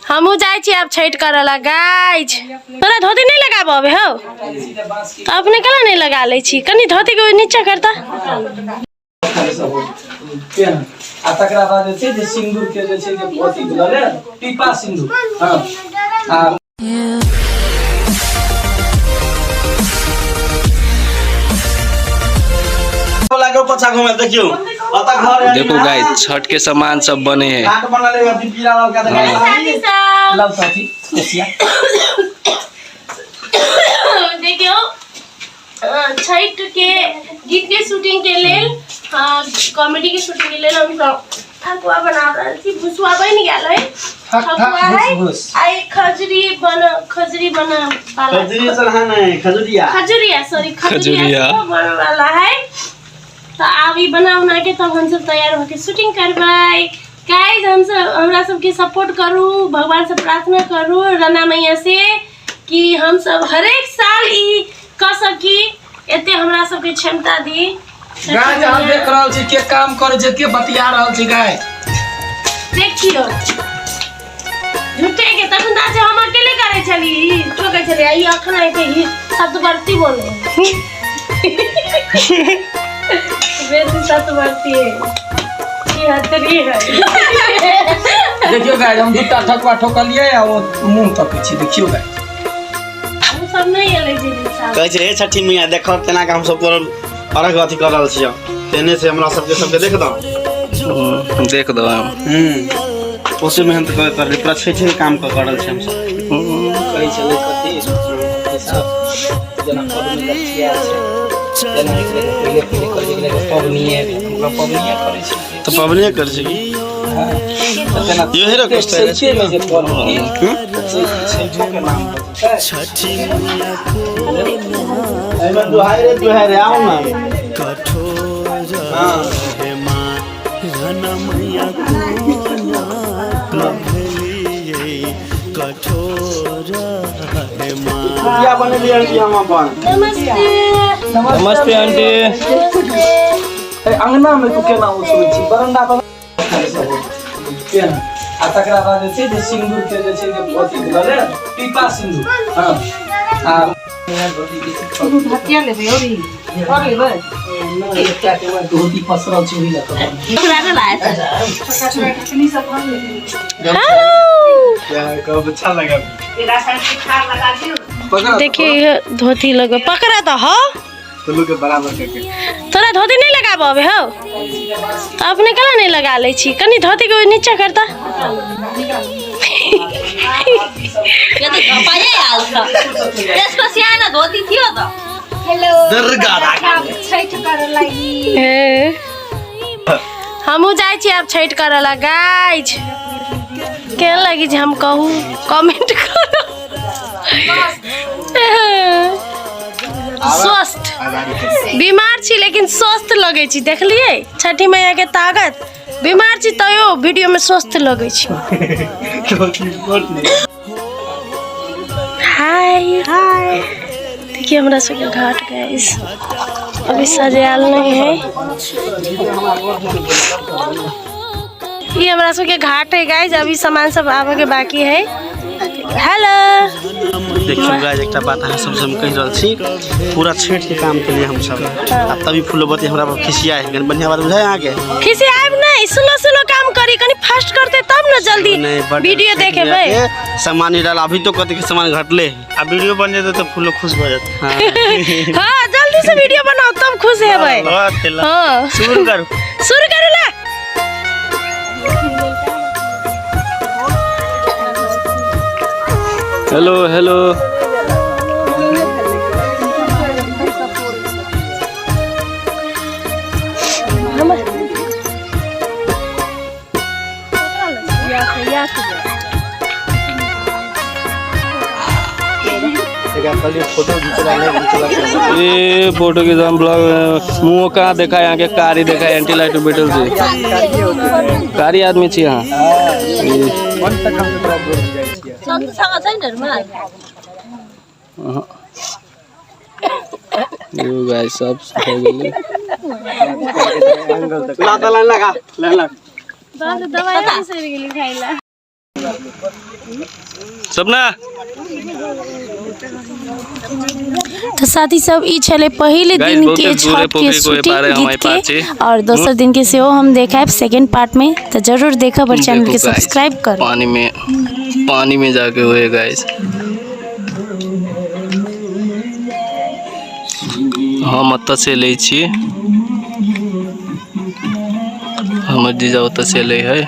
हमहूँ जाइ छी आब छठि करऽ ला। गाइज, तोरा धोती नहि लगाबऽ अबै हौ? तऽ अपने केना नहि लगा लै छी? कनि धोतीके ओहि नीचा करता। आ तकरा बाद जे छै जे सिन्दूर के जे छै जे अथी लऽ ले टीपा सिन्दूर। हँ, आ देखो गाइस, छठ के सामान सब बने है। लव साथी कोसिया। देखियौ, छठि के गीत के शूटिंग के लेल, कॉमेडी के शूटिंग के लेल हम सब ठकुआ बना रहल छी। भुसुआ बनि गेल है, ठकुआ है। आ एक खजूरी बन, खजूरी बन वाला। खजूरी चढ़ा नहीं, खजूरिया। खजूरिया, सॉरी, खजूरिया। खजूरिया। सेहो बन वाला है। तऽ आब ई बना उना के तब हमसब तैयार होके शूटिंग करबै। गाइज, हमसब, हमरा सबके सपोर्ट करू। भगवान से प्रार्थना करू रना मैया से कि हमसब हरेक साल ई कऽ सकी, एते हमरा सबके क्षमता दी। गाय, हम देख रहल छी के काम करे छै, के बतिया रहल छी गाय। देखियो, झूठे के तखन तऽ हम अकेले करै छली, ठोकै छली, आ ई अखन आइते ही सतबरती बोले, बेसी सतबरती है ई, हतरी है। देखियो गाय, हम दूटा ठकुआ ठोकलियै आ ओ मुंह तकै छी। देखियो गाय। हम सब नहि एलै जे साल। कहै छै, हे छठी मैया, देखो केना के हमसब तोहर अर्घ अथी कऽ रहल छियौ, तेहने से हमरा सबके सबके देख दो। देख दो हम। ओसे मेहनत कर कर पूरा छठि के काम कऽ रहल छी हमसब। कहै छलै कथी ई सब जेना पबनी लक्षिया छै, जेना एक बेर पहिले पहिले करै छलै पबनिए, मतलब पबनिए करै छै। तऽ पबनिए करै छै की? हँ, तऽ जेना इहे रे कुछ तऽ चैतेमे जे पबनी, छैठो के नाम पर छै। एहिमे दुहाई रे, दुहाई रे, आउ ना। हाँ। कुटिया बनेलियै आंटी हम अपन। नमस्ते। नमस्ते आंटी। नमस्ते। ए, अंगना मे तू केना उसबै छी? बरंडा पर। आ तकरा बाद जे छै जे सिन्दूर के जे छै जे अथी लऽ ले टीपा सिन्दूर। हँ, आ धतिया लेबै और ई और लेबै। नहि, एकटा के बाद धोती पसरल छै, ओहि लऽ कऽ। छोटा छोटा ढकनी सब हम लेबै। हेलो। अच्छा लगा। देखिए, ये धोती लगो पकड़ा तो हो। टुल्लू के बराबर करके। तोरा धोती नहि लगाबऽ अबै हौ? तऽ अपने केना नहि लगा लै छी? कनि धोतीके ओहि नीचा करता। यो त झपाइए हाल्छ, त्यसको सानो धोती थियो त। हेलो। दुर्गा। छठि करऽ लागि। हे, हमहूँ जाइ छी आब छठि करऽ ला। गाइज, केहन लगी जे हम कहू, कमेंट करू। स्वस्थ, बीमार छी लेकिन स्वस्थ लगै छी। देखलियै छठी मैया के ताकत? बीमार छी तैयो वीडियो में स्वस्थ लगै छी। हाय हाय। देखिए, हमरा सबके घाट गाइस अभी सजायल नहीं है। ये हमरा सबके घाट है गाइस, अभी सामान सब आबे के बाकी है। हेलो। देखियौ गाइस, एकटा बात अहाँ सबसे हम कहि रहल छी। पूरा छठि के काम केलियै हमसब आ तभी फूलबती हमरा पर खिसिया है। बढ़िया बात बुझाय अहाँके? खिसी आबि नहीं, स्लो स्लो काम करी, कनी फास्ट करते तब न जल्दी। नहीं, बड वीडियो छठि देखेबै। मैया के सामान नहीं रहल, अभी तो कथी के सामान घटले। आ वीडियो बन जेतै तऽ फूलो खुश भऽ जेतै। हाँ। हाँ, जल्दी से वीडियो बनाओ तब खुश हेबै। हाँ, तेला। हाँ। शुरू करू। शुरू करू ला। Hello hello. फोटो घिचला नहीं घिचला? ये फोटो के हम ब्लॉग मुँह कहाँ देखा? यहाँ के कारी देखा, एंटी लाइट में बैठल छी। कारी आदमी छी यहाँ। सन्तुसँग छैन रुमाल। यो गाइस, सब हो गेलै। ला तऽ लाइन लगा, लाइन लगा। बाप रे, दवाई बिसरि गेली खाइ ला। सपना। तऽ साथी सब ई छलै पहिल Guys, दिन बहुते के दूर है छठ के पोखरी के ओहि शूटिंग पार है, हम गीत एहि के पार छी। और दोसर दिन के सेहो हम देखायब सेकंड पार्ट में, तऽ जरूर देखब और चैनल के देखो guys, subscribe करू। पानी में जाके हुए गाइस। हम ओतऽ से लै छी, हमर जीजा ओतऽ से लै है।